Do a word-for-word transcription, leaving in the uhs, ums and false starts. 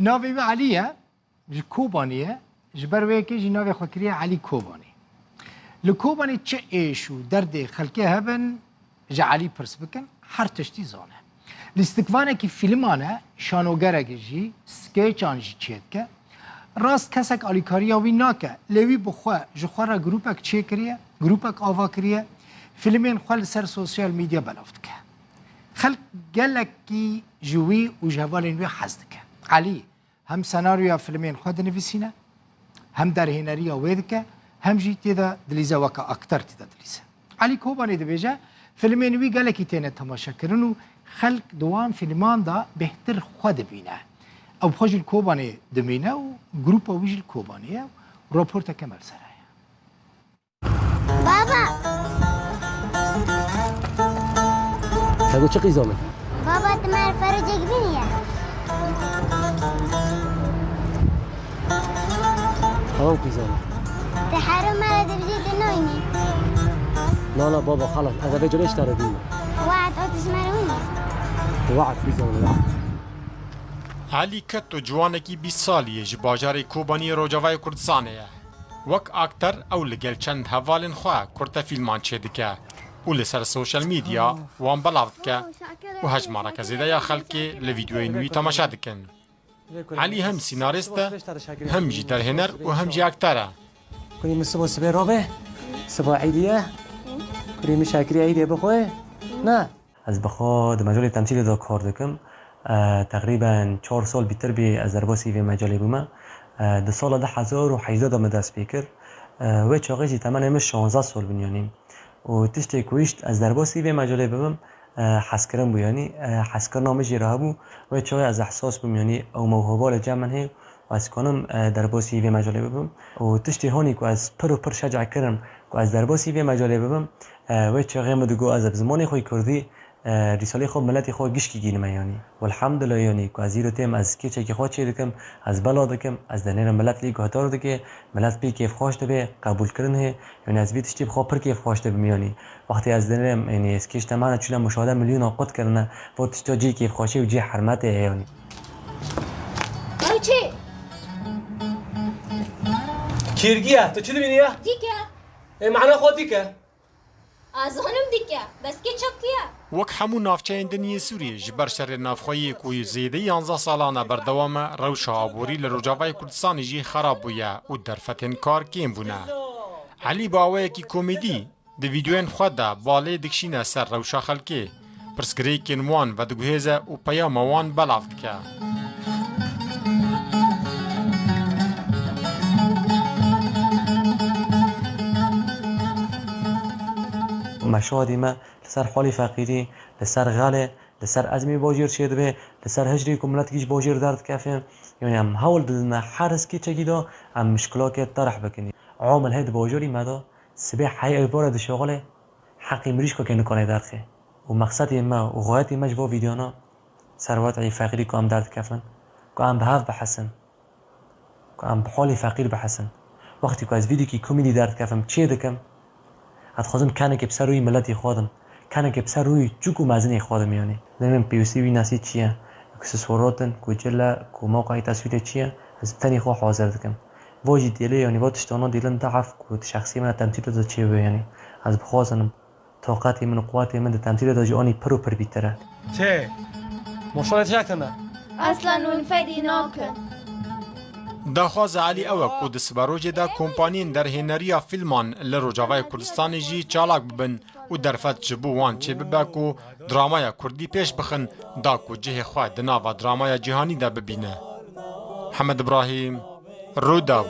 Navê wî Elî ye, ji Kobanê ye, ji ber wê yekê jî navê xwe kiriye Elî Kobanê. Li Kobanê çi êş û derdê xelkê hebin, ji Elî pirs bikin, her tiştî zane. Lîstikvanekî fîlman e, şanogerek jî, skêçan jî çêdike. Rast kesek alîkariya wî nake, lê wî bi xwe, ji xwe re grûpek çêkiriye, grûpek ava kiriye, fîlmên xwe li ser sosyal medya belav dike. Xelk gelekî ji wî û ji hevalên wî hez dike. Elî hem senaryoya filmên xwe dinivîsîne, hem derhêneriya wê dike, hem jî tê de dilîze, weke aktor tê de dilîze. Elî Kobanê dibêje, filmên wî gelekî têne temaşekirin û xelk di wan filman de bêhtir xwe dibîne. Ew xwe jî li Kobanê dimîne û grûpa wî jî li Kobanê ye û raporteke me li ser heye. Baba! Te got çi qîza min? Baba, tu me re ferocek bîniye? Tamam qîza min. Te hero me re dibijî tu noynî. Na, na baba, xelas. Ez ê vê carê ji te re bînim. We'd, ot ji me re wînî. We'd qîza min, we'd. Elî Ketto ciwanekî bîst salî ye, ji bajarê Kobaniyê Rojavayê Kurdistanê ye. Wek aktor ew li gel çend hevalên xwe kurte fîlman çêdike û li ser sosyal medya wan belav dike û hejmareke zêde ya xelkê li vîdeoyên wî temaşe dikin. Elî hem senarîst e, hem jî derhêner û hem jî aktor e. Kurê min sibo sibê robe, sibo Eydî ye. Kurê min Şakirê Eydê bixwe. Na. Ez bi xwe di mecalê temsîlê de kar dikim. E, teqrîben çar sal bîtir bî ez derbasî vê mecalê bûme. E, di sala du hezar û hejdeh de min dest pê kir. E, wê çaxê jî temenê min şanzeh sal bûn, yanî. Û tiştê ku hişt ez derbasî vê mecalê bibim, e, hezkirin bû, yanî, e, hezkirina min jî re hebû. Wê çaxê ez ehsas bûm, yanî ew mewhiba li cem min heye û ez kanim, e, derbasî vê mecalê bibim. Û tiştê hanî ku ez pir û pir şeca kirim ku ez derbasî vê mecalê bibim, e, wê çaxê min digot ez bi zimanê xwe yê kurdî, e, rîsalê xwe, miletê xwe gişkî gînime, yanî. Welhemdulillah, yanî, ku ez îro têm, ez skêçekî xwe çê dikim, ez bela dikim, ez dinêrim milet lê guhdar dike, milet pê kêfxweş dibe, qebûlkirin heye, yanî ez vî tiştî bi xwe pir kêfxweş dibim, yanî. Wextê ez dinêrim, yanî, skêç temane çûne muşahede milyona qut kirine, bo tişta cihê kêfxweşî û cihê hermetê ye, yanî. Ew çi? Kêrgî ye, tu çi dibînî ya? Dîke. Ê, mana xwe dîke. Ez zanim dîke, bes kê çap kiye? Wek hemû navçeyên din yên Sûriyê, ji ber şerê navxweyî ku zêdeyî yanzdeh salan e berdewam e, rewşa aborî li Rojavayê Kurdistanê jî xerab bûye û derfetên kar kêm bûne. Elî bi awayekî komedî di vîdeoyên xwe de balê dikişîne ser rewşa xelkê, pirsgirêkên wan vediguhêze û peyama wan belav dike. Meşadî me li ser halê feqîrî, li ser xelê, li ser ezmê bajêr çêdibe, li ser hicrê ku miletkî ji bajêr derdikeve. Yanî em hewl didine her hizkê çekî de em mişkilakê terh bikin. Amil heye di bajarî me de, sibê heyê êvara dişixule, heqê mirîşkakê nikane derxe. Û mexsedê me û xayetê me ji bo vîdeyana ser wet'ê feqîrî ku em derdikevin, ku em bi hev bihesin, ku em bi holê feqîr bihesin. Wextî ku ez vîdekî komedî derdikevim, çê dikim, ez dixwazim kenekê bi ser rûyê miletî xwe dim, kenekê bi ser rûyê çûk û mezinê xwe dim, yanî. Dinim pêwîstî wî nesî çi ye, ku sisworotin, ku cil e, ku mewqeyê teswîrê çi ye, ez bi tenê xwe hazir dikim. Vo jî dêlê, yanî vo tiştana dêlin dehf ku di şexsiyê min de temsîlê de çê bibe, yanî. Ez bixwazim Toqetê min û quwetê min di temsîlê de ji anî pir û pir bîtir e. Çê? Moşorê tişek tune? Eslen hûn fedî nakin. Daxwaza Elî ew e ku di siberojê de kompaniyên derhêneriya fîlman li Rojavayê Kurdistanê jî çalak bibin û derfet ji bo wan çêbibe ku dramaya kurdî pêş bixin, da ku cihê xwe di nava dramaya cîhanî de bibîne. Hemed Ibrahîm, Rûdaw.